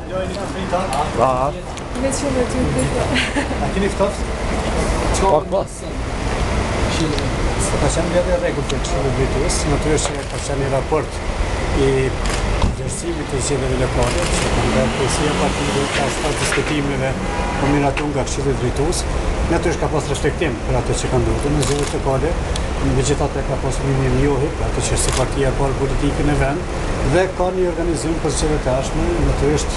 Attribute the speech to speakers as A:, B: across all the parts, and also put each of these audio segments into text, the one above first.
A: Me që me ty prita.
B: A keni ftohtë?
C: Pak po.
B: Ka qenë mbledhje e rregullt e Këshillit Drejtues, natyrisht që ka qenë një raport i vlerësimit të zgjedhjeve lokale, që ka bërë kryesia e partive pas pas diskutimeve u miratu nga Këshilli Drejtues. Natyrisht ka pas reflektim për atë që ka ndodhur në zgjedhjet lokale, megjithatë ka pasur një mirënjohje për atë që si partia e parë politike në vend dhe ka një organizim për zgjedhjet e ardhshme, natyrisht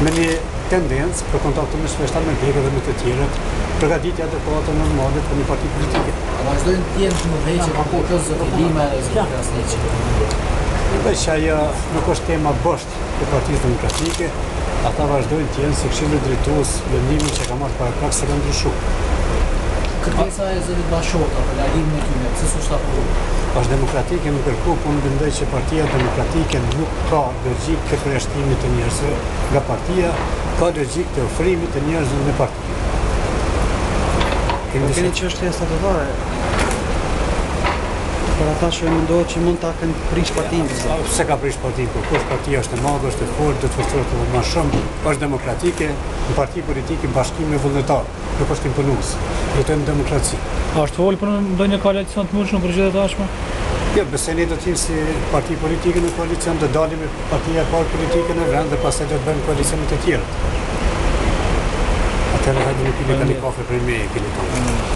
B: me një tendencë për kontakte më shpeshta me degë dhe me të tjerët, përgatitje adekuate normale për një parti politike.
C: A vazhdojnë të jenë në udhëheqje pa kohë zoti Limaj dhe zoti Krasniqi?
B: Mendoj që ajo nuk është tema bosht e Partisë Demokratike, ata vazhdojnë të jenë si Këshilli Drejtues, vendimin që ka marrë paraprak s'e ka ndryshuar.
C: Kërkesa e zotit Bashota për largimin e tyre, pse s'është aprovuar?
B: Është demokratike me kërku, po unë mendoj që Partia Demokratike nuk ka logjikë të përjashtimit të njerëzve nga partia, ka logjikë të ofrimit të njerëzve në parti.
D: Kemi po keni çështje statutare për ata që mendohet që mund ta kenë prish partinë.
B: Pse ka prish partinë? Po kush partia është e madhe, është e fortë, do të forcohet edhe më shumë, është demokratike, në parti politike bashkimi vullnetar, nuk është imponues. Jetojmë në demokraci.
E: A është folë për ndonjë koalicion të mundshëm për zgjedhjet e ardhshme?
B: Jo, besoj ne do të jemi si parti politike në koalicion, do dalim me partia e parë politike në vend dhe pastaj do të bëjmë koalicion me të tjerët. Atëherë hajde ne pini një kafe prej meje, keni tonë.